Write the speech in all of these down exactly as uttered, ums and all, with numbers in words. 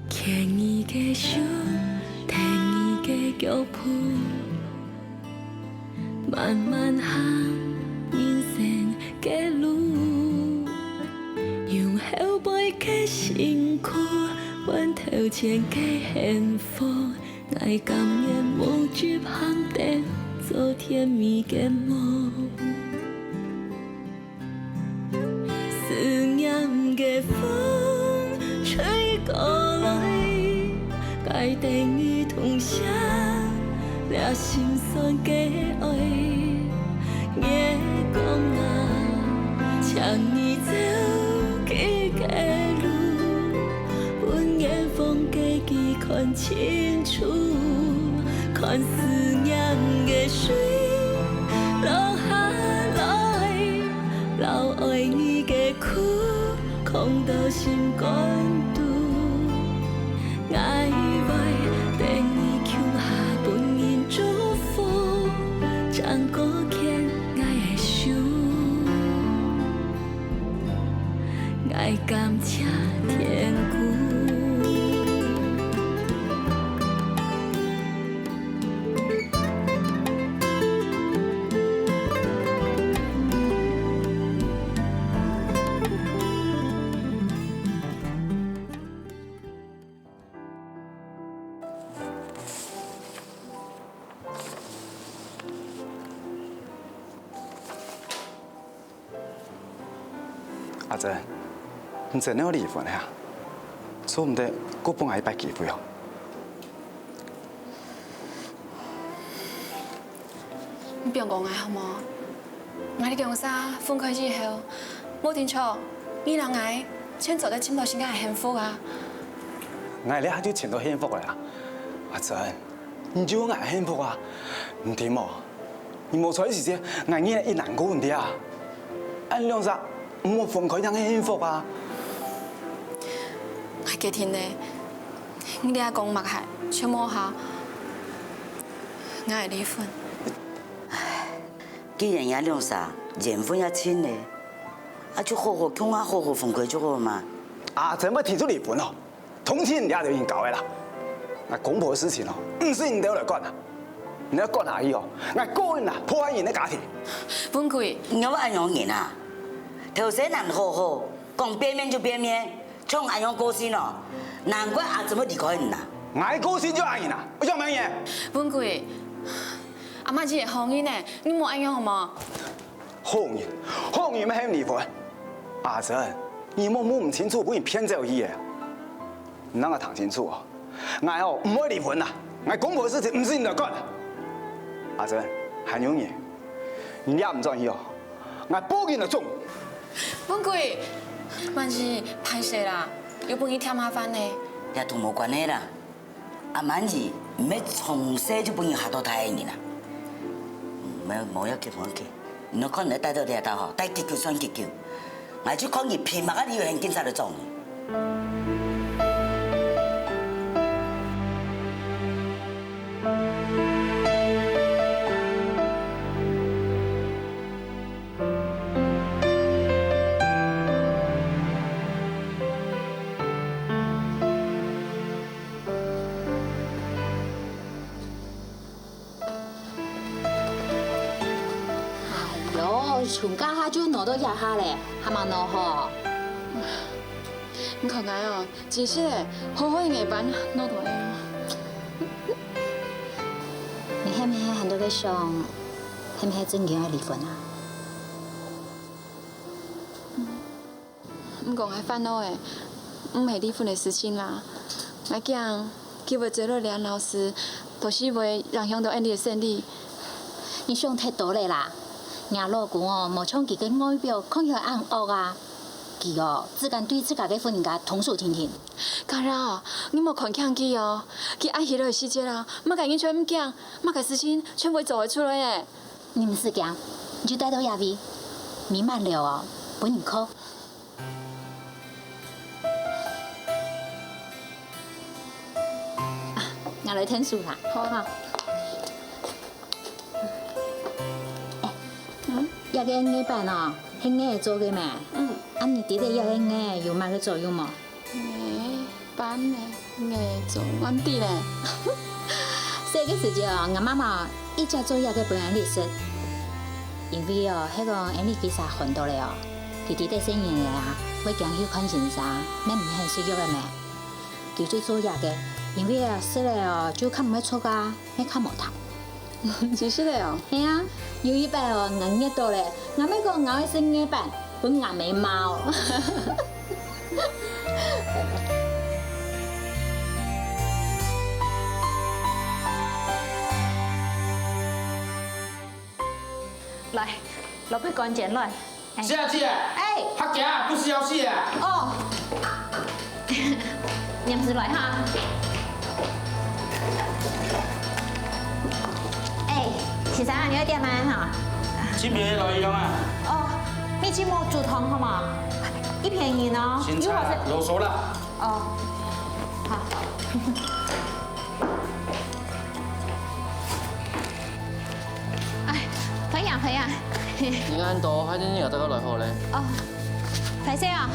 牽你个手，跈你个腳步，慢慢行人生个路。用後背个辛苦，換頭前个幸福。𠊎甘願無執行燈，做甜蜜个夢。 思念个風吹過來，𠊎等你同享這心酸个愛。月光啊，請你照佢个路，分遠方个佢看清楚，看思念个水落下來。 摎愛你个苦囥到心肝肚。𠊎會等你共下分人祝福，正過牽𠊎个手，𠊎感謝天公。 阿珍，你真个愛離婚啊？做毋得，過分𠊎一擺機會哦。你放過𠊎好無？𠊎兩儕分開以後，無定著，你摎𠊎全做得尋到心肝个幸福啊！𠊎這下就尋到幸福了啊！阿珍， 你就𠊎幸福啊！你知無？你無在个時節，𠊎日日難過你啊！恁兩儕毋好分開正係幸福啊！𠊎決定了，你這講麼个全無效，𠊎愛離婚。既然這兩儕緣分也盡了，啊就好好共下，好好分開就好嘛。阿珍會提出離婚哦！ 同情這兜人搞个啦！𠊎公婆个事情哦，毋使你兜來管啊！你兜管下去哦，𠊎個人啊，破壞人个家庭！文貴，你仰會恁樣形啊？頭先恁好好，講變面就變面，像恁樣個性哦，難怪阿珍會離開你啊！𠊎個性就恁樣啊，有啥物用？文貴，阿媽係好人呢，你莫恁樣好無？ 好人，好人乜喊離婚。阿珍，你莫摸毋清楚，分人騙走去个。你摎𠊎聽清楚哦，𠊎哦毋會離婚啦，𠊎公婆个事情毋使你來管。阿珍，還有你，你這毋轉去哦，𠊎報警來捉你。文貴，滿姨，歹勢啦，又分你添麻煩呢。這同無關係啦。 阿滿姨，毋係從細就分人嚇到大个人啊。無，無要緊，無要緊。你看你帶到這兜吼，帶幾久算幾久。𠊎就看你憑麼个理由喊警察來捉你。 哎喲，從該下就挪到這下咧，還吂挪好？你看𠊎哦，真實个，好好个牙齦挪到恁樣。你係毋係還在該想，係毋係真經愛離婚啊？ 毋過𠊎煩惱个，毋係離婚个事情啦。𠊎驚佢會走到這老師，到時會影響到𠊎俚个生理。你想忒多了啦！若老公哦，無像佢个外表看起來恁惡啊！佢哦，只敢對自家个婦人家動手定定。Kara哦，你莫看輕佢哦！佢恁喜樂个時節啊，麼个人全毋驚，麼个事情全會做會出來个。你毋使驚，你就戴到這位，美滿樓哦，分你靠。 啊，𠊎來𢯭手啦。好。哈。欸，嗯？這个牙齦哦，係𠊎做个咩？嗯。啊，你知得這个牙有麼个作用無？欸，恁呢，𠊎做毋得咧。細个時節哦，𠊎媽媽一直做藥个分𠊎俚食，因為哦，係講𠊎俚幾儕寒著咧哦，佢知得細人仔啊，會驚去看先生，乜毋肯食藥个咩。佢就做藥个，因為啊，食了哦，就較毋會著啊，乜較無痛。 你食了哦？係啊，有一擺哦，𠊎熱著咧，𠊎姆講𠊎愛食艾粄，分𠊎姆罵哦。來，蘿蔔乾煎卵。 哎。小姐，哎。客家不是要死啊！哦，你們是來哈？哎，先生，你有點慢哈？這邊來用啊。哦，你去莫煮湯好嗎？一便宜哦，先生，有好食。囉嗦啦。哦，好。 哎，可以啊，可以啊。你恁多，還是你要再過來好咧。哦，歹勢啊。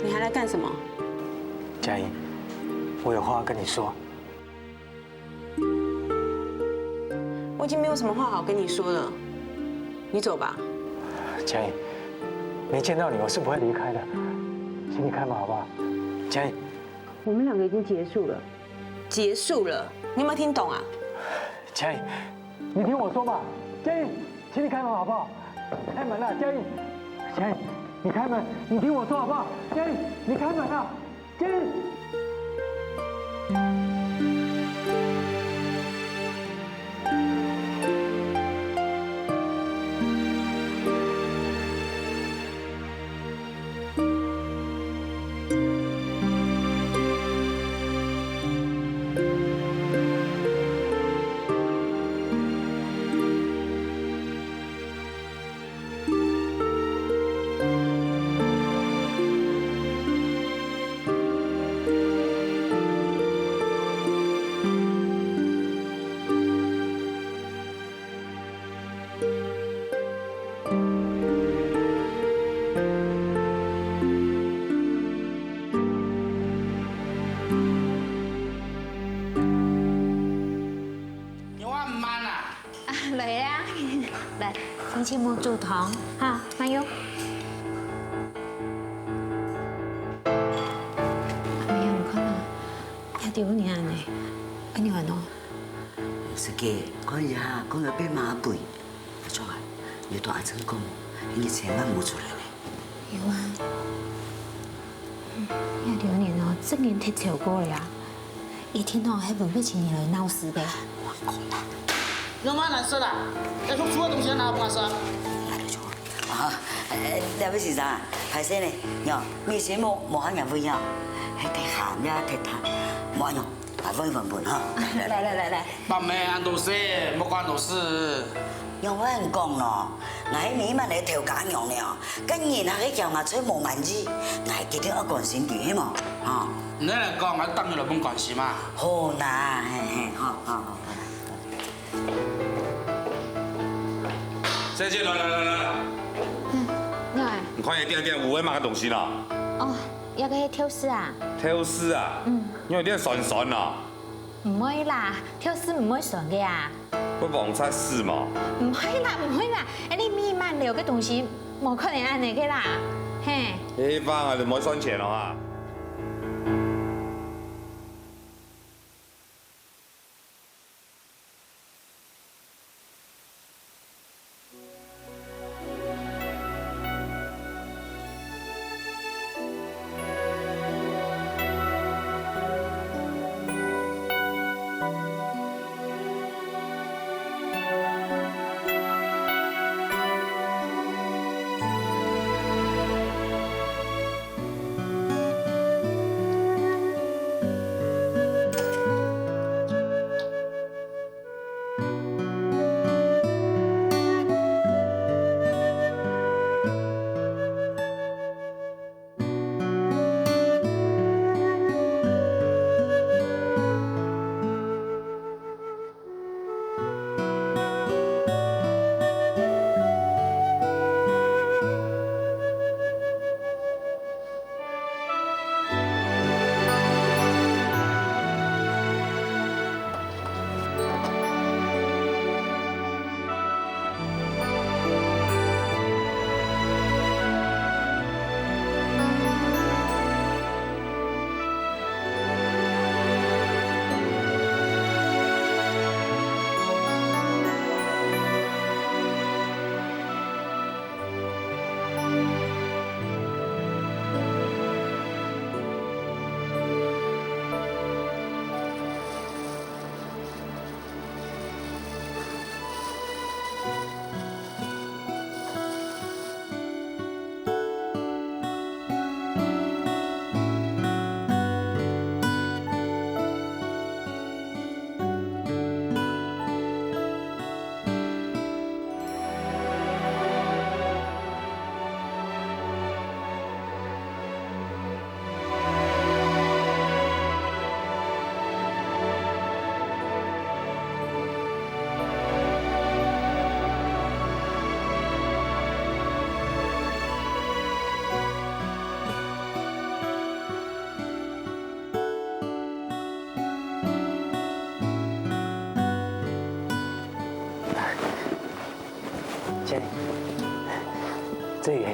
你還來幹什麼？佳穎，我有話要跟你說。我已經沒有什麼話好跟你說了，你走吧。佳穎，沒見到你，我是不會離開的，請你開門好不好？佳穎，我們兩個已經結束了。結束了？你有沒有聽懂啊？佳穎，你聽我說嘛，佳穎，請你開門好不好？開門啊，佳穎，佳穎，你開門，你聽我說好不好？佳穎，你開門啊，佳穎。你還毋慢啊？啊，來啊，來，你去莫煮湯，哈，慢用。哎呀，你看啊，也丟臉呢，哎，你看哦。 自家看一下，看到變麻肥。阿忠啊，你同阿珍講哦，你千萬莫出來呢。有啊。嗯，這流年哦，正經忒超過了啊！一定哦，係分別情人來鬧事个。莫講啦。你莫難說啦，該屋下个東西拿分𠊎食。啊，哎，這位先生，歹勢呢，喲，你先莫，莫喊人分喲，係忒鹹也忒淡，莫恁樣。 啊，分一分分哈。來來來來來。慢慢恁多事，莫管恁多事。仰般講咯，𠊎係美滿个頭家娘了，跟人客个噭牙嘴無滿意，𠊎一定愛關心佢，係無？哈。你恁樣講，𠊎當然來分關心嘛。好啦，嘿嘿，好好好。小姐，來來來來來。嗯，你好。你看這點點有个麼个東西啦？哦，這个係豆豉啊。豆豉啊？嗯。你有點酸酸啦。 毋會啦，豆豉毋會酸个啊。會黃赤屎無？毋會啦，毋會啦，哎，你美滿樓个東西，無可能恁樣个啦，嘿。這一方啊，就毋會算錢了哈。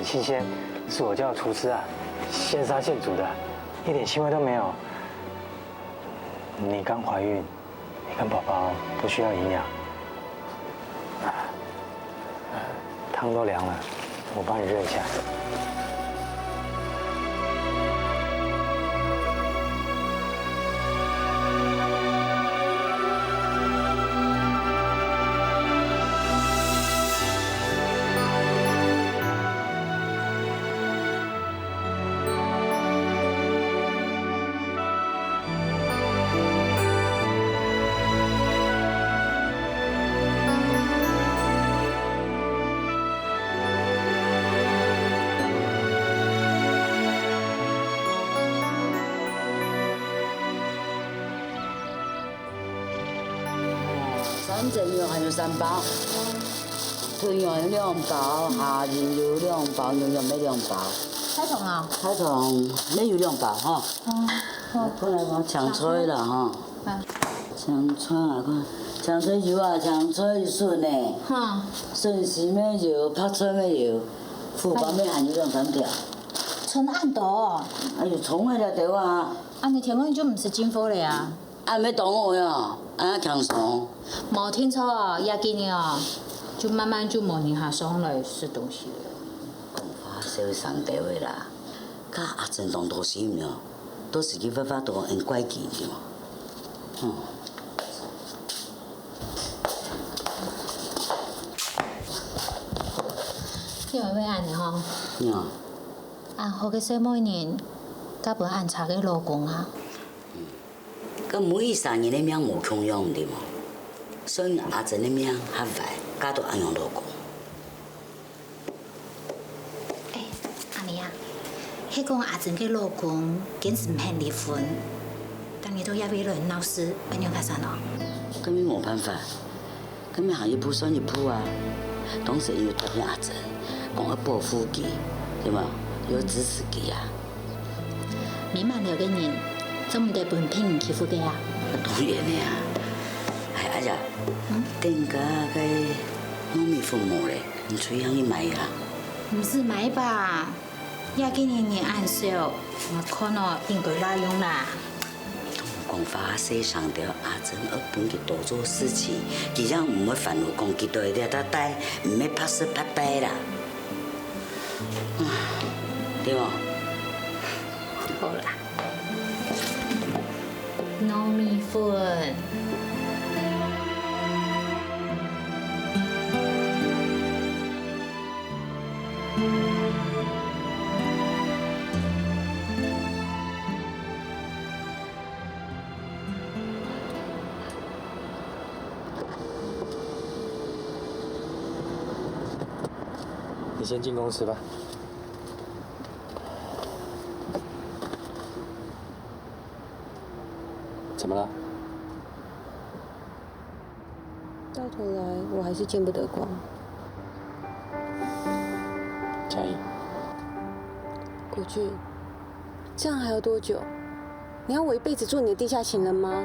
新鲜，是我叫廚師啊，現殺現煮的，一點腥味都沒有。你剛懷孕，你跟寶寶都需要營養。湯都涼了，我幫你熱一下。 三層肉還有三包，春肉有兩包，蝦仁有兩包，牛肉乜兩包。菜頭啊？菜頭乜有兩包哈。哦，好。來看來看，青菜啦哈。啊。青菜來看，青菜有啊，青菜筍呢，哈。筍絲乜有，白菜乜有，苦瓜乜還有兩三條。春恁多哦。哎喲，蔥仔了對啊。恁樣天光日就毋使進貨了啊。 恁樣當好呀，恁樣輕鬆。無定著哦，這幾日哦，就慢慢就無人客上來食東西了。講話少生兜仔啦，佮阿珍當多心哦，到時佢發發都恁怪佢呢嘛。嗯。你會會恁樣吼？你啊。恁好个細妹人，嫁分恁差个老公啊！ 該每一儕人个命無共樣，對無？所以阿珍个命較壞，嫁到恁樣老公。哎，阿妹啊，係講阿珍个老公堅持毋肯離婚，逐日到這位來鬧事，恁樣較慘哦。該乜無辦法， 該乜行一步算一步啊。當時因為答應阿珍，講愛保護佢，對無？愛支持佢啊。美滿樓个人，做毋得分別人欺負个啊。當然个啊。哎，阿姐，嗯？等下該糯米粉無咧，你出去行去買啊。毋使買吧？ 這幾日人恁少，𠊎看哦，應該罅用啦。講話細聲兜，阿珍愛分佢多做事情，佢正毋會煩惱講佢到底在哪，毋係白食白敗啦。唉，對無？好啦。 糯米粉。你先進公司吧。 怎麼了？到頭來，我還是見不得光。佳穎。國俊，這樣還要多久？你要我一輩子做你的地下情人嗎？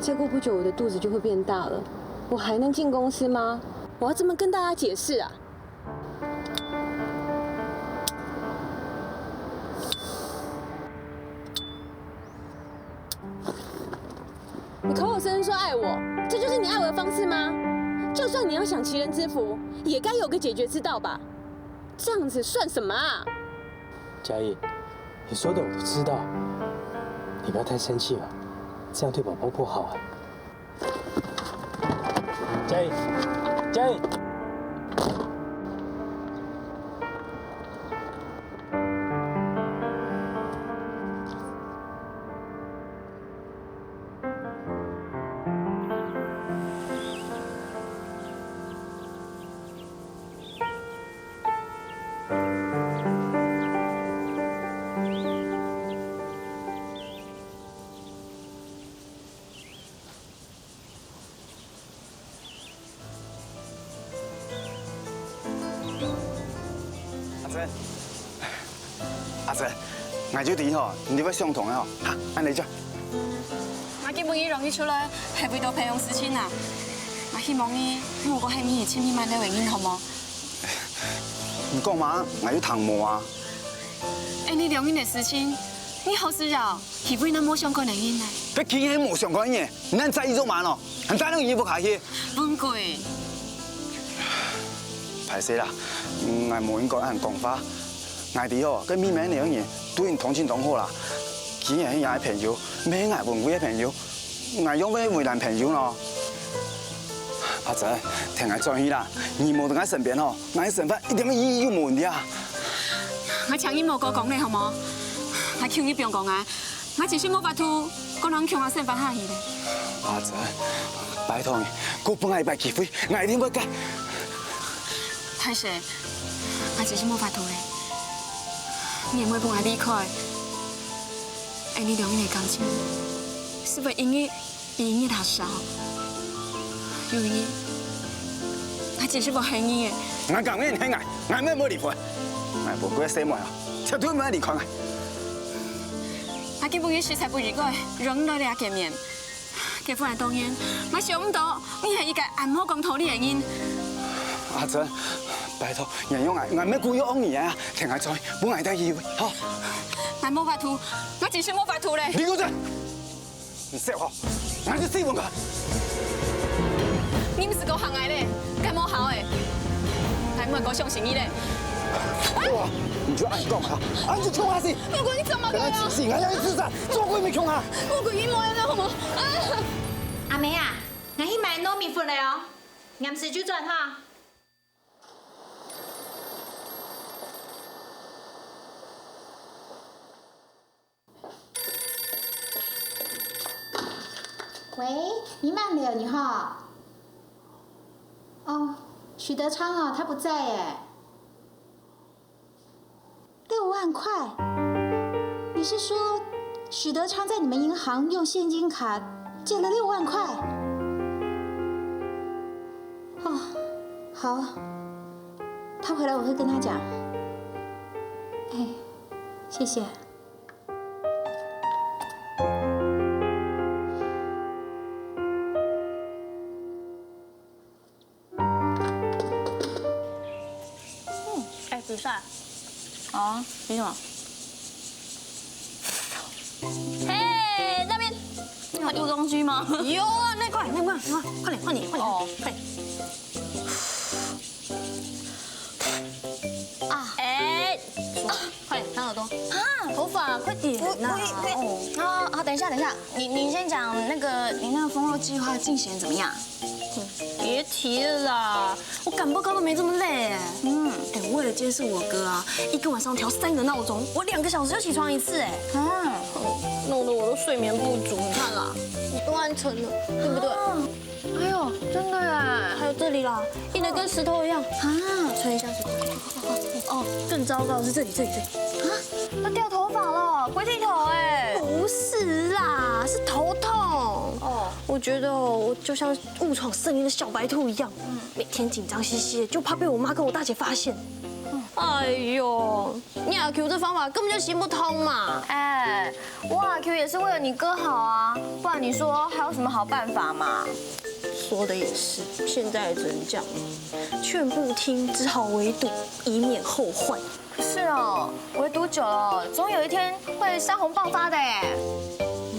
再過不久，我的肚子就會變大了，我還能進公司嗎？我要怎麼跟大家解釋啊？ 你口口聲聲說愛我，這就是你愛我的方式嗎？就算你要享齊人之福，也該有個解決之道吧？這樣子算什麼啊？佳穎，你說的我都知道，你不要太生氣了，這樣對寶寶不好啊。 佳穎，佳穎。阿珍，阿珍，𠊎就知吼，你會想通个吼，哈，恁仔就。𠊎今晡日容易出來，係為著培養事情啊。𠊎希望你莫過喊你去美滿樓个人，好無？你講麼，𠊎就聽無啊。恁呢兩人个事情，你好事要去為那無相干个人呢？該佢係無相干个，你還在意做麼个咯？還打量佢屋下去？文貴，歹勢啦，𠊎無應該恁講話。𠊎知哦，該美美兩人對你當親當好啦，佢係𠊎个朋友，毋係𠊎文貴个朋友。 𠊎仰會為難朋友呢？阿珍，聽𠊎轉去啦，你無在𠊎身邊吼，𠊎个生活一點个意義都無啊！𠊎請你莫過講了好無？𠊎求你毋好講啊！𠊎真實無法度，過恁樣共下生活下去了。阿珍，拜託你，過分𠊎一擺機會，𠊎一定會改。歹勢，𠊎真實無法度了。你毋會分𠊎離開，恁呢兩人个感情 係會一日比一日較燒。有一日，𠊎真實會恨你个。𠊎甘願恨𠊎，𠊎乜毋會離婚。𠊎無過細妹啊，絕對毋會離開𠊎。𠊎今晡日實在毋應該約你來這見面。結婚恁多年，𠊎想毋到你係一個恁無講道理个人。阿珍，拜託，原諒𠊎，𠊎乜故意惡你啊，聽𠊎做，分𠊎一個機會，好？𠊎無法度，𠊎真實無法度了。你給我站！ 你笑吼，𠊎就死分佢！你毋係講恨𠊎了，該無效了，𠊎毋會過相信你了。哇，你就恁講啊，恁就共下死！老公，你做麼个啊？本來只係𠊎要一直在，做鬼沒共下。老公，你莫恁樣好無？啊！阿妹啊，𠊎去買糯米粉了哦，臨時就轉哈。 喂，你慢了，你好。哦，許德昌啊，他不在耶。六萬塊？你是說許德昌在你們銀行用現金卡借了六萬塊？哦，好，他回來我會跟他講。哎，謝謝。 哎，比賽。哦，比什麼？嘿，那邊，你有丟東西嗎？有啊，那塊，那塊，那塊，快點，換你，換你，哦。快點。啊。哎，快點，擦耳朵。啊，頭髮，快點啦。我，我，哦。啊，啊，等一下，等一下，你，你先講那個，你那個豐肉計劃進行得怎麼樣？ 別提了啦，我趕報告都沒這麼累哎。嗯。哎，為了監視我哥啊，一個晚上調三個鬧鐘，我兩個小時就起床一次哎。啊。弄得我都睡眠不足，你看啦，我都暗沉了，對不對？啊。哎呦，真的哎。還有這裡啦，硬得跟石頭一樣。啊。吹一下水。哦，更糟糕的是這裡，這裡，這裡。啊，都掉頭髮了，鬼剃頭哎。不是啦，是頭痛。哦。我覺得我就像 誤闖森林的小白兔一樣，每天緊張兮兮的，就怕被我媽跟我大姐發現。哎呦，你阿舅這方法根本就行不通嘛！哎，我阿舅也是為了你哥好啊，不然你說還有什麼好辦法嘛？說的也是，現在只能這樣，勸不聽，只好圍堵，以免後患。 是哦，圍堵久了，總有一天會山洪爆發的耶。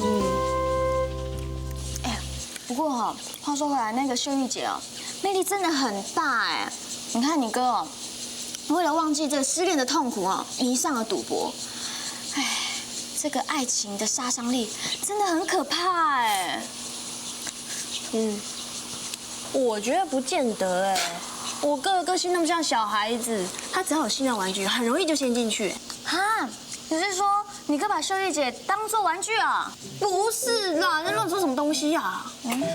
嗯。哎，不過哈，話說回來，那個秀玉姐哦，魅力真的很大哎。你看你哥哦，為了忘記這失戀的痛苦哦，迷上了賭博。哎，這個愛情的殺傷力真的很可怕哎。嗯，我覺得不見得哎。我哥的個性那麼像小孩子，他只要有新的玩具，很容易就陷進去。哈，你是說你哥把秀玉姐當做玩具啊？不是啦，那亂說什麼東西啊？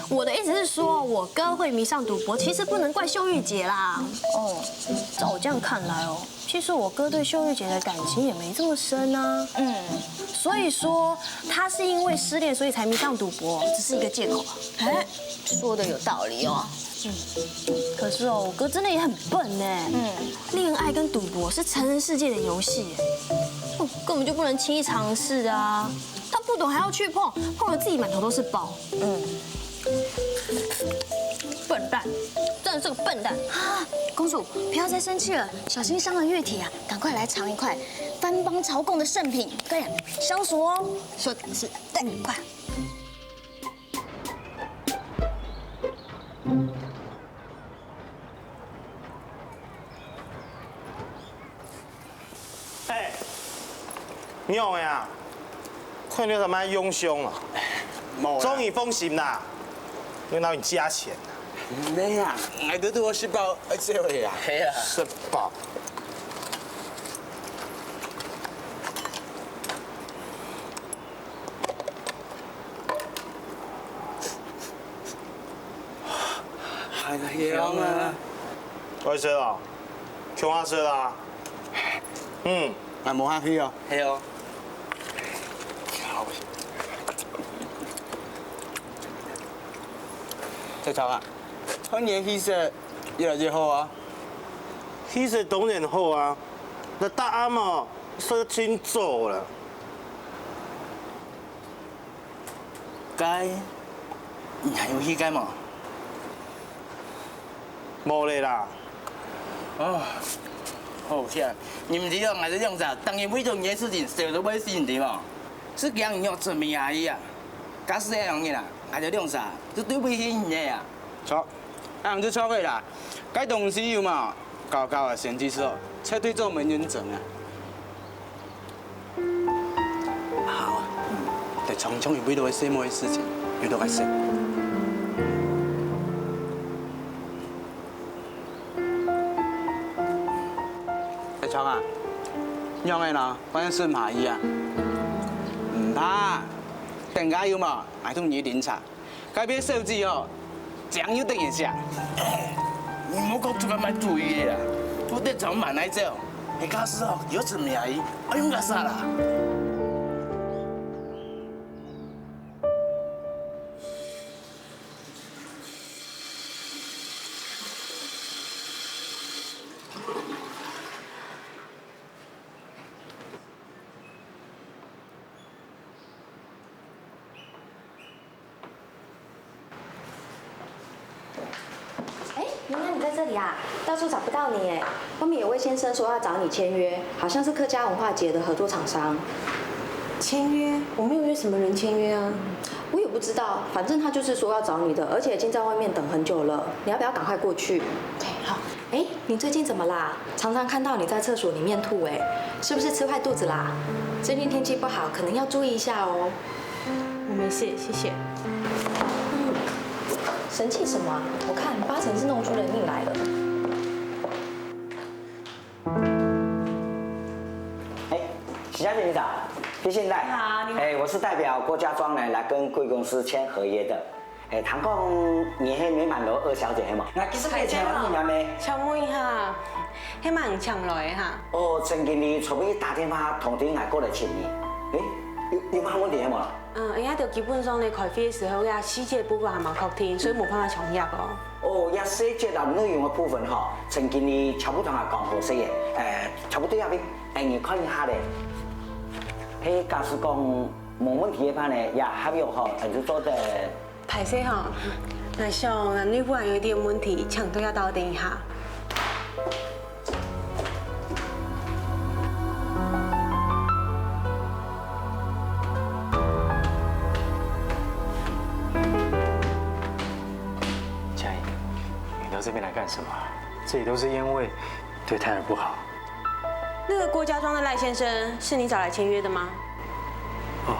我的意思是說，我哥會迷上賭博，其實不能怪秀玉姐啦。哦，照我這樣看來哦，其實我哥對秀玉姐的感情也沒這麼深啊。嗯，所以說他是因為失戀，所以才迷上賭博，只是一個藉口啊。哎，說的有道理哦。嗯，可是哦，我哥真的也很笨呢。嗯，戀愛跟賭博是成人世界的遊戲耶，哦，根本就不能輕易嘗試啊。他不懂還要去碰，碰了自己滿頭都是包。嗯，笨蛋，這这个笨蛋。啊，公主，不要再生气了，小心伤了玉体啊！赶快来尝一块番邦朝贡的圣品，对，消暑哦。说的是，对，快。哎，你仰个啊？看你有啥物用心啊？无啦。终于放心啦，我拿你加钱。毋免啊，我都都有食饱，爱走个啊。系啊。食饱。 还香啊！我食哦，共下食啊。嗯，啊，無客氣哦。係哦。再吵啊！看你个氣色越來越好啊。氣色當然好啊，該答案哦，說清楚了。 該，你還有去該無？無咧啦。哦，好險，你毋知哦，𠊎兜兩儕當日為著你个事情愁到會死，你知無？係驚你有準備阿姨啊。假使係恁樣啊，𠊎兜兩儕就對不起你个啊。著，恁樣就著个啦。該東西有無？搞搞啊，先去說，絕對做無人整啊。 好啊，嗯，得常常有為著細妹个事情，有到該事。阿昌啊，仰仔啦？關係順下去啊？毋怕，等下有無？𠊎同你啉茶。 該片手機哦，靚又得人惜。你莫講出該麼个主意个啊！我得找滿來走，你假使哦，有準備啊，愛用个啥啦？ 哎，原來你在這裡啊！到處找不到你哎。外面有位先生說要找你簽約，好像是客家文化節的合作廠商。簽約？我沒有約什麼人簽約啊。我也不知道，反正他就是說要找你的，而且已經在外面等很久了。你要不要趕快過去？OK，好。哎，你最近怎麼啦？常常看到你在廁所裡面吐，哎，是不是吃壞肚子啦？最近天氣不好，可能要注意一下哦。 我沒事，謝謝。生氣什麼啊？我看八成是弄出人命來了。哎，徐小姐你早，謝謝你來。你好，你好。哎，我是代表郭家莊來，來跟貴公司簽合約的。哎，聽講你係美滿樓二小姐，係無？𠊎其實可以請問你名咩？請問一下，係麼人請來个哈？哦，陳經理昨晡日打電話通知𠊎過來尋你。哎，有，有麼个問題係無？ 嗯，𠊎兜基本上咧開會个時候，這細節部分還吂確定，所以無辦法搶約哦。哦，這細節啊內容个部分吼，陳經理差不多也講好勢个，誒，差不多也，誒，你看一下咧。嘿，假使講無問題个話呢，這合約吼，誒，就做得。歹勢吼，𠊎想𠊎內部還有一點問題，請對下等一下。 佳穎，你到這邊來幹什麼啊？這裡都是煙味，對胎兒不好。那個郭家莊的賴先生是你找來簽約的嗎？哦，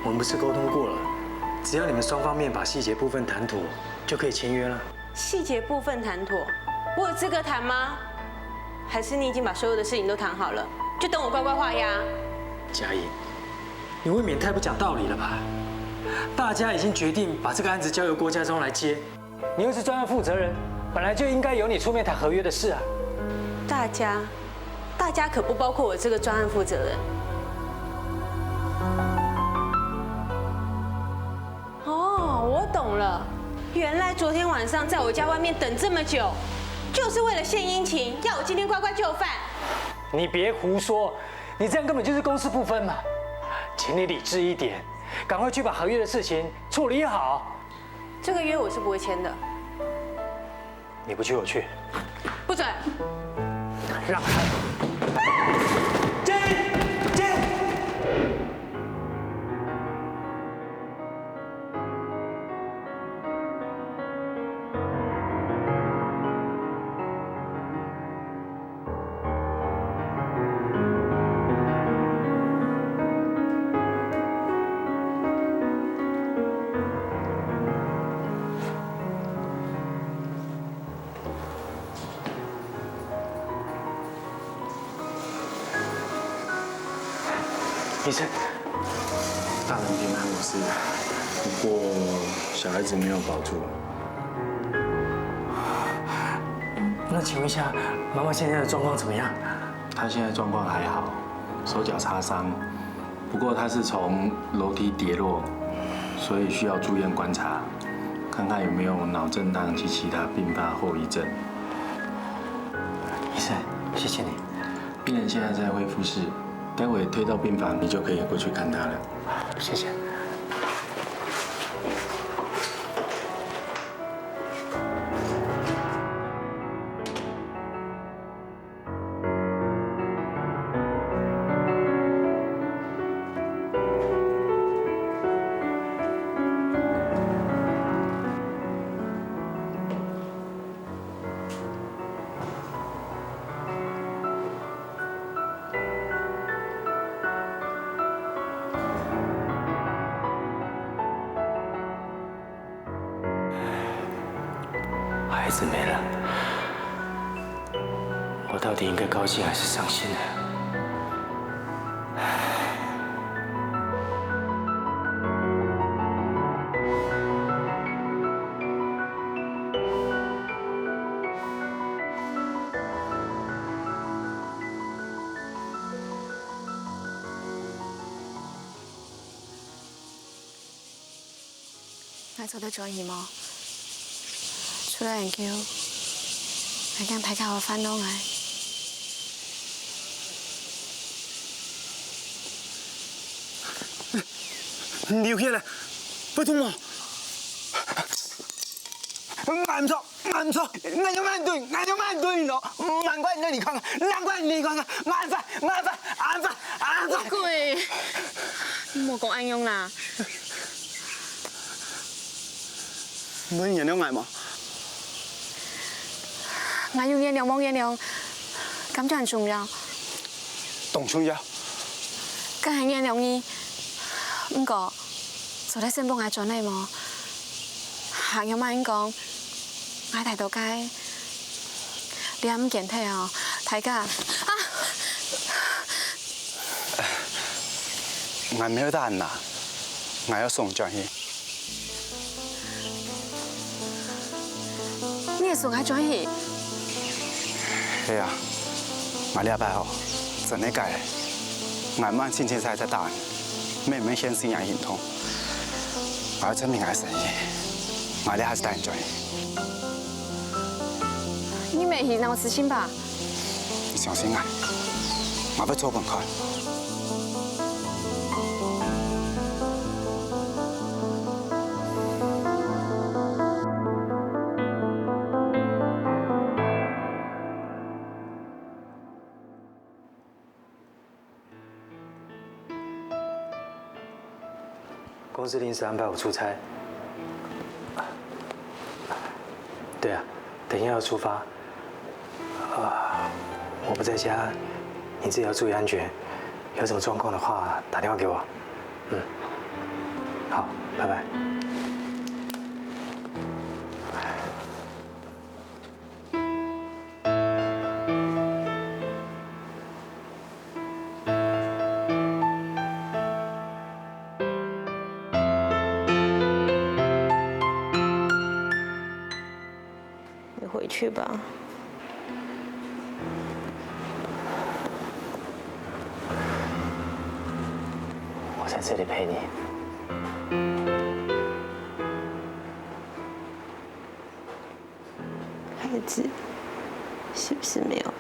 我們不是溝通過了，只要你們雙方面把細節部分談妥，就可以簽約了。 細節部分談妥，我有資格談嗎？還是你已經把所有的事情都談好了，就等我乖乖畫押？佳穎，你未免太不講道理了吧？大家已經決定把這個案子交由郭家莊來接，你又是專案負責人，本來就應該由你出面談合約的事啊。大家，大家可不包括我這個專案負責人。 哦，我懂了，原來昨天晚上在我家外面等這麼久，就是為了獻殷勤，要我今天乖乖就範。你別胡說，你這樣根本就是公私不分嘛！請你理智一點，趕快去把合約的事情處理好。這個約我是不會簽的。你不去，我去。不准！让开！姐，姐。医生，大人平安无事，不过小孩子没有保住。那请问一下，妈妈现在的状况怎么样？她现在状况还好，手脚擦伤，不过她是从楼梯跌落，所以需要住院观察，看看有没有脑震荡及其他并发后遗症。医生，谢谢你。病人现在在恢复室，待会推到病房，你就可以过去看她了。谢谢。孩子没了，我到底应该高兴还是伤心呢？？𠊎做得轉去無？除了恁久，𠊎驚大家會煩惱𠊎。你有去了，不痛嗎？俺毋著，俺毋著，俺有蠻對，俺有蠻對咯。難怪你離開，難怪你離開，俺煩，俺煩，俺煩，俺煩。鬼，你莫講恁樣啦。 你原諒𠊎無？𠊎有原諒無原諒，敢真重要？當重要。該係原諒你，毋過做得先分𠊎轉來無？還有麼人講，𠊎大到該，你還毋見忒哦，大家啊！ 𠊎毋會打你啦，𠊎愛送轉去。你會送𠊎轉去？係啊，𠊎這擺吼，真个假个，𠊎毋會清清楚楚打你，乜毋會現身你行動。𠊎愛證明𠊎个誠意，𠊎這下就帶你轉去。 你毋係腦子清吧？你相信𠊎，𠊎會做分你看。 公司临时安排我出差。对啊，等一下要出发。啊，我不在家，你自己要注意安全。有什么状况的话，打电话给我。嗯，好，拜拜。 你回去吧。我在这里陪你。 孩子是不是没有了？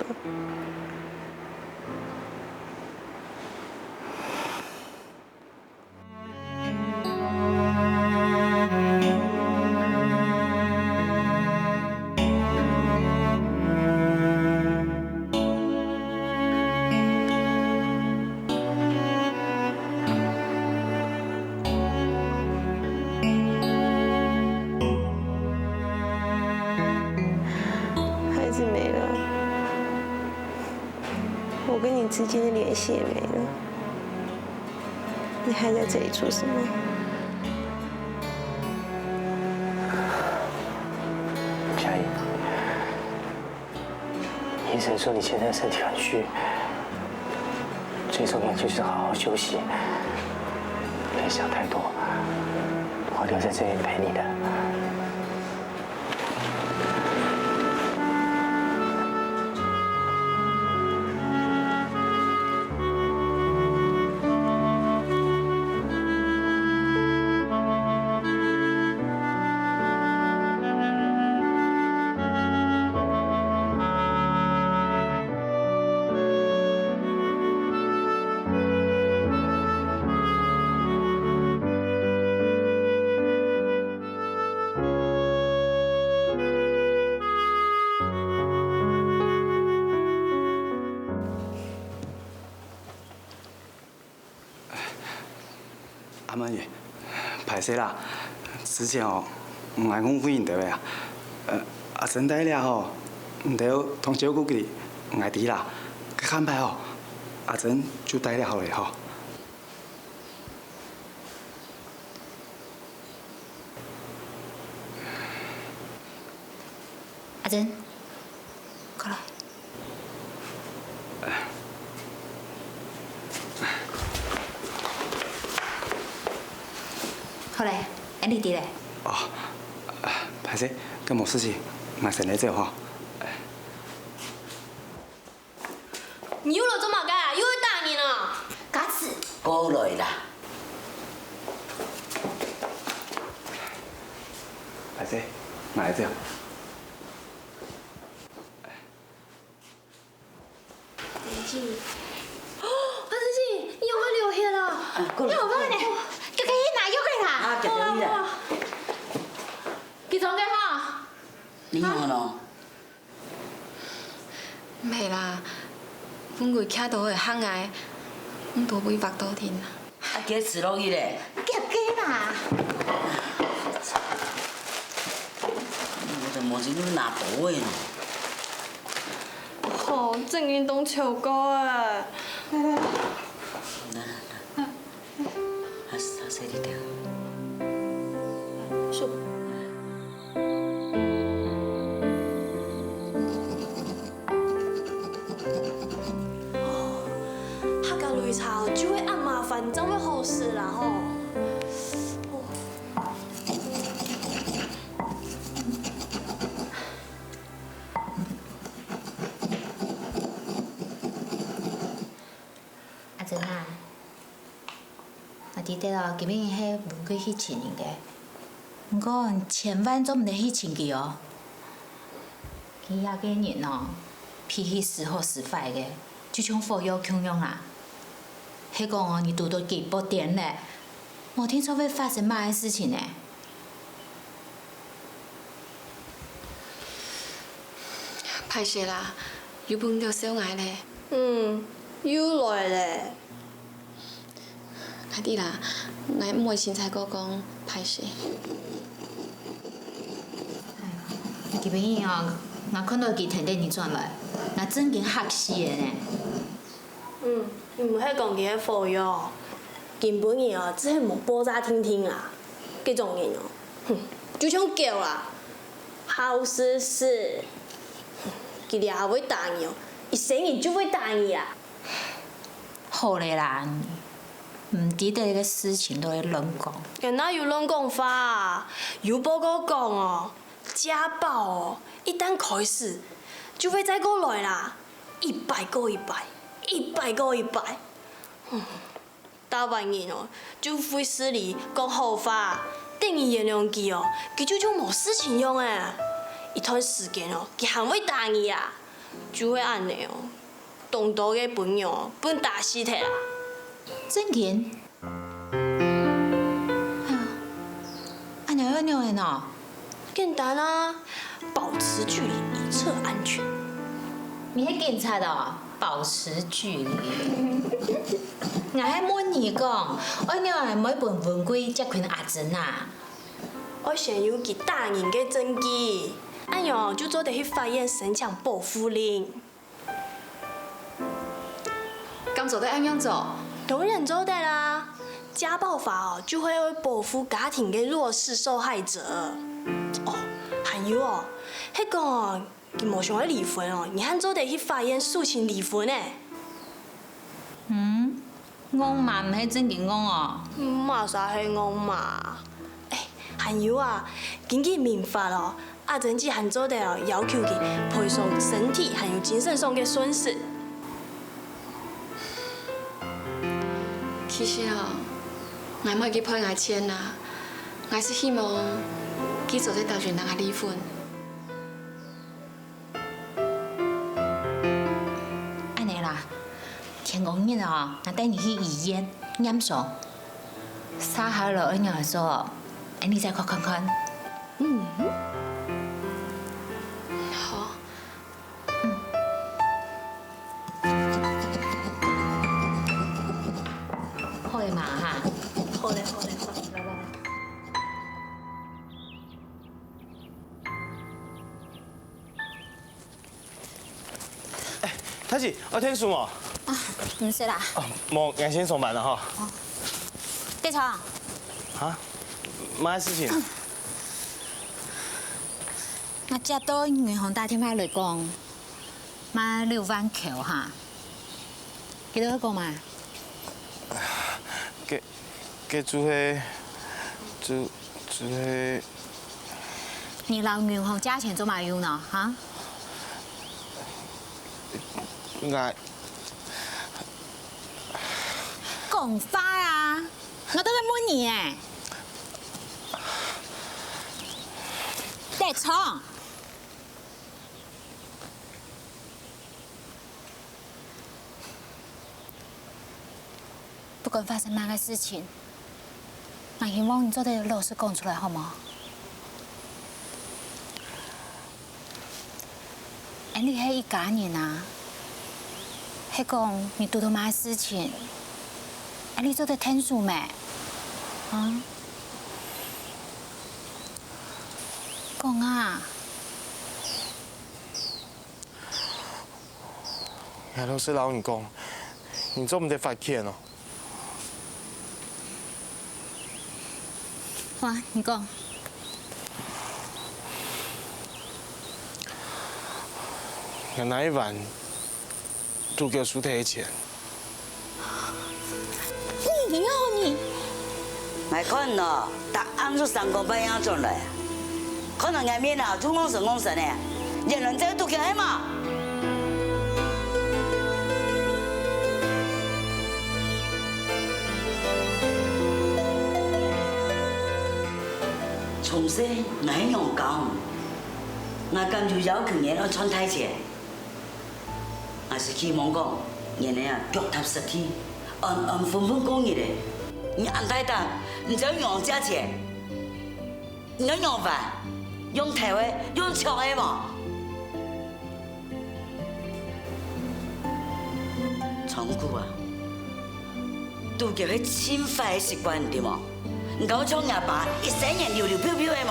之間的聯繫也沒了。你還在這裡做什麼？夏依，醫生說你現在身體很虛，最重要就是好好休息，別想太多，我留在這邊陪你的。阿妹，歹勢啦，之前哦，𠊎誤會你兜了啊。呃，阿珍在這吼，你兜當照顧佢，𠊎知啦。該下擺吼，阿珍就在這好了吼。 阿珍，過來。好咧，恁樣得咧。哦，歹勢，該無事情，𠊎先來走吼。 你又來做麼个啊？又愛打人啊？家慈。過來啦。歹勢，𠊎來走。阿珍，阿珍，你有沒有流血啊？啊，過來。你有沒有呢？這個拿藥給他。啊，這個你啦。好啦，好啦。佢中个哈？你有喏？ 毋係啦，分佢徛到會嚇𠊎，毋都會畫到天啊。啊，佢食落去咧？夾个啦。我就無錢拿刀个呢。吼，正經當醜怪啊！來來來。來來來。 啊，細細滴點。哦，客家擂茶就會恁麻煩，正會好食啦吼。哦。阿珍啊， 𠊎知得哦，今晡日係文貴去尋你个，毋過千萬做毋得去尋佢哦。佢這個人哦，脾氣時好時壞个，就像火藥共樣啊。係講哦，你堵到佢發癲咧，無定著會發生麼个事情呢？歹勢啦，又分你笑𠊎咧。嗯，又來咧。 𠊎知啦，𠊎毋會清采過講歹勢。今晡日哦，𠊎看到佢跈等你轉來，𠊎正經嚇死了呢。嗯，你毋係講佢係火藥，今晡日哦，只係無爆炸定定啊。這種人哦，哼，就像狗啊，好食死。佢這下會打你哦，一生人就會打你啊。 好咧啦，毋知得个事情都會亂講。𠊎哪有亂講話啊？有報告講哦，家暴哦，一旦開始，就會再過來啦，一擺過一擺，一擺過一擺。嗯，大部分人哦，就會勢利講好話，等你原諒佢哦，佢就像無事情樣誒。一段時間哦，佢還會打你啊，就會恁呢哦。 當多个朋友分打死忒啊！正經？啊，恁樣愛仰般呢？簡單啊，保持距離，以策安全。你係警察哦？保持距離。𠊎係問你講，愛仰般毋會分文貴接近阿珍啊？愛先有佢打人个證據，恁樣就做得去法院申請保護令。做得恁樣做？當然做得啦！家暴法哦，就係愛保護家庭个弱勢受害者。哦，還有哦，係講哦，佢無想愛離婚哦，你還做得去法院訴請離婚呢。嗯，戇嫲毋係正經戇哦。麼儕係戇嫲？欸，還有啊，根據民法哦， 阿珍姊還做得哦要求佢賠償身體還有精神上个損失。其實哦，𠊎無去賠𠊎錢啊，𠊎係希望佢做得摎佢兩儕離婚。恁仔啦，天光日哦，𠊎帶你去醫院驗傷，續下來愛仰仔做，𠊎再看看看。 嗯，好。好了嘛哈。好了，好了，好了。來，來，來。 欸，大姊，愛𢯭手無？啊，毋使啦。哦，無，𠊎先上班了哈。德昌。啊？麼个事情？𠊎接到銀行打電話來講，買六萬箍哈。佢兜講麼个？該，該就係，就，就係 你摎銀行借錢做麼用呢？哈？𠊎……講話啊！𠊎都在問你呢。德昌！ 不管發生麼个事情，𠊎希望你做得老實講出來，好無？𠊎俚係一家人啊，係講你堵著麼个事情，𠊎俚做得𢯭手咩？啊？講啊！ 𠊎老實摎你講，你做毋得罰款哦。好啊，你講。𠊎拿一萬，堵狗輸忒个錢。 你，你要你。𠊎看哦，逐暗就三更半夜轉來，看到𠊎面啊，就戇神戇神个，連輪嘴都叫係無？從細𠊎係仰教，𠊎敢有要求你愛賺大錢？ 𠊎係希望講，你恁仔啊，腳踏實地，安安分分過日仔。你恁大膽，你知仰借錢？你愛仰還？用偷个，用搶个無？長久啊， 賭博係盡壞个習慣，你知無？你敢會像若爸一生人溜溜飄飄个無？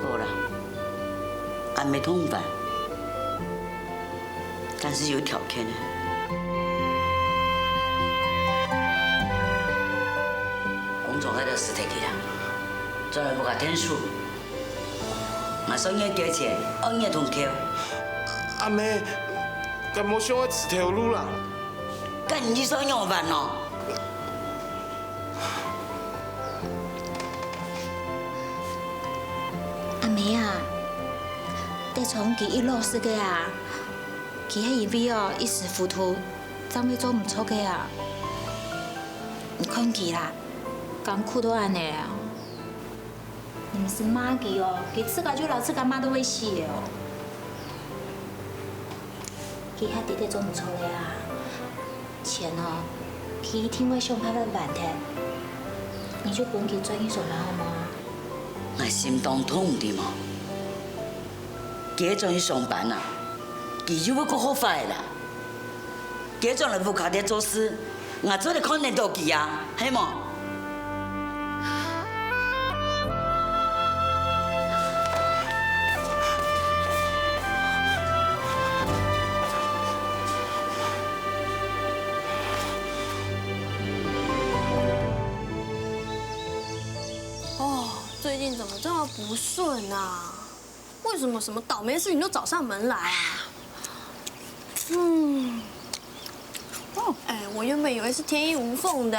好啦，阿姆同你還，但是有條件个。工廠該兜辭忒去啦，轉來屋下𢯭手。 𠊎算你个借錢，愛你个通硞。阿姆，𠊎無想愛辭頭路啦。該你意思愛仰般呢？阿姆啊，德昌佢一老實个啊，佢係因為哦一時糊塗，正會做毋著个啊。你看佢啦，艱苦到恁仔啊！ 你毋使罵佢哦，佢自家就摎自家罵到會死个哦。佢還知得做毋著了啊！錢哦，佢一定會想辦法還忒，你就分佢轉去上班好無啊？𠊎心當痛，你知無？佢轉去上班啊，佢又會過好壞啦。 佢轉來屋下底做事，𠊎做得看得著佢啊，係無？最近怎么这么不顺啊？为什么什么倒霉事情都找上门来啊？嗯，哦，哎，我原本以为是天衣无缝的，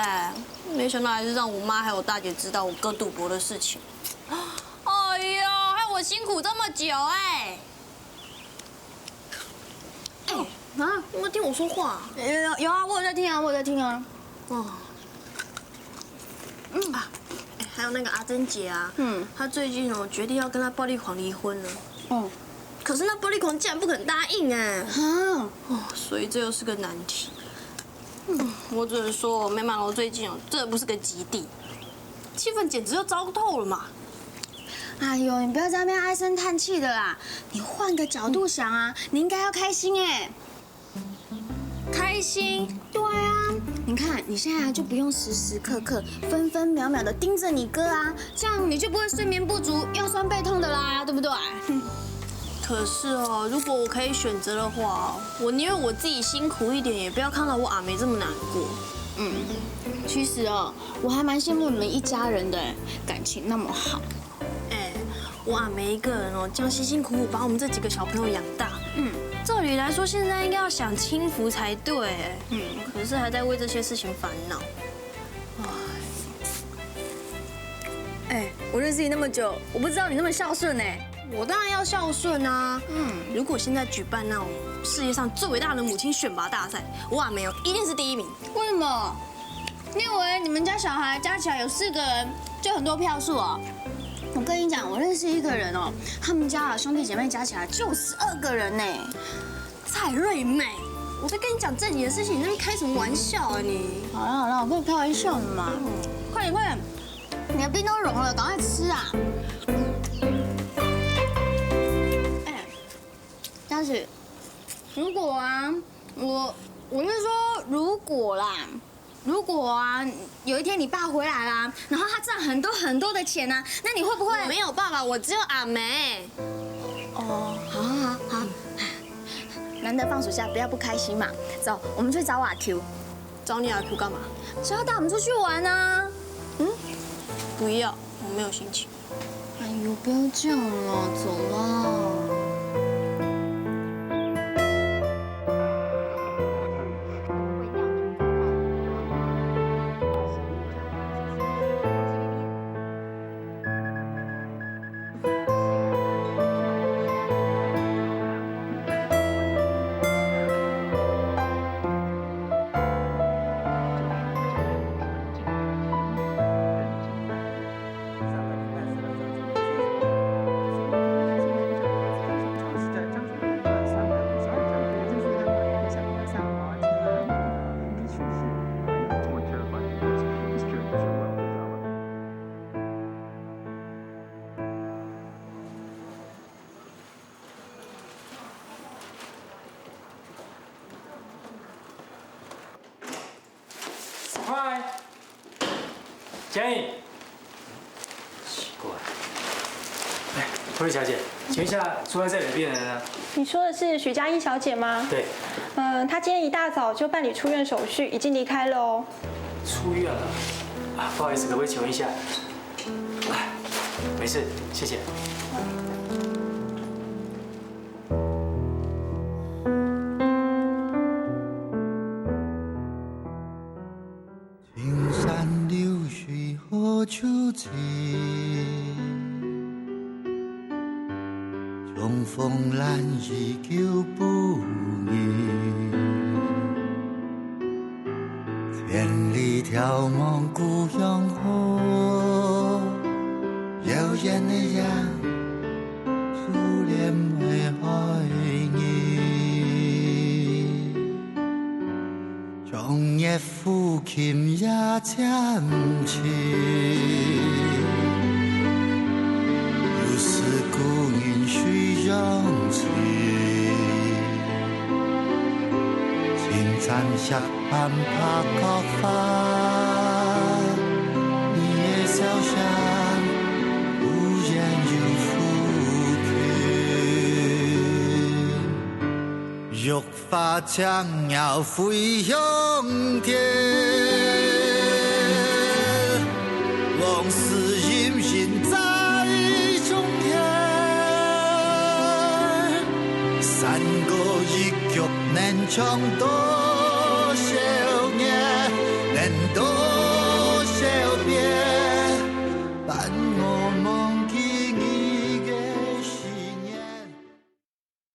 没想到还是让我妈还有大姐知道我哥赌博的事情。哎呦，害我辛苦这么久哎。哎，啊，你有没有听我说话啊？有有有啊，我有在听啊，我有在听啊。哦，嗯啊，哎，还有那个阿珍姐啊，嗯，她最近哦决定要跟她暴力狂离婚了。哦，可是那暴力狂竟然不肯答应哎。啊，哦，所以这又是个难题。嗯，我只能说，美满楼最近哦，真的不是个吉地，气氛简直就糟透了嘛。哎呦，你不要在那边唉声叹气的啦，你换个角度想啊，你应该要开心哎。开心？对啊，你看你现在就不用时时刻刻、分分秒秒的盯着你哥啊，这样你就不会睡眠不足、腰酸背痛的啦，对不对？可是哦，如果我可以选择的话，我宁愿我自己辛苦一点，也不要看到我阿梅这么难过。嗯，其实哦，我还蛮羡慕你们一家人的，感情那么好。哎，我阿梅一个人哦，这样辛辛苦苦把我们这几个小朋友养大，嗯，照理来说现在应该要享清福才对，嗯，可是还在为这些事情烦恼。哎，我认识你那么久，我不知道你那么孝顺哎。我当然要孝顺啊。嗯，如果现在举办那种世界上最伟大的母亲选拔大赛，我阿梅哦一定是第一名。为什么？你以为你们家小孩加起来有四个人就很多票数哦？我跟你讲，我认识一个人哦，他们家啊兄弟姐妹加起来就十二个人呢。蔡瑞美，我在跟你讲正经的事情，你在那边开什么玩笑啊你？好了好了，我跟你开玩笑的嘛。快点快点，你的冰都融了，赶快吃啊！哎，佳琪，如果啊，我我是说如果啦，如果啊，有一天你爸回来啦，然后他赚很多很多的钱啊，那你会不会？我没有爸爸，我只有阿梅。哦，好好好好，难得放暑假，不要不开心嘛。走，我们去找阿 Q。找你阿 Q 干嘛？是要带我们出去玩啊。嗯，不要，我没有心情。哎呦，不要这样了，走了。Surprise！Jenny，奇怪。哎，慧丽小姐，请问一下，住在这里的病人呢？你说的是许佳音小姐吗？对。嗯，她今天一大早就办理出院手续，已经离开了哦。出院了？啊，不好意思，可不可以请问一下？哎，没事，谢谢。 青山流水何处去？重逢难遇旧不易。千里眺望故乡河，遥远的雁，初恋的爱人。 长夜抚琴夜渐秋，又思故人水中秋。青山石板白角花，你的笑声忽远又忽近。 花将鸟飞向天，往事隐隐在能唱到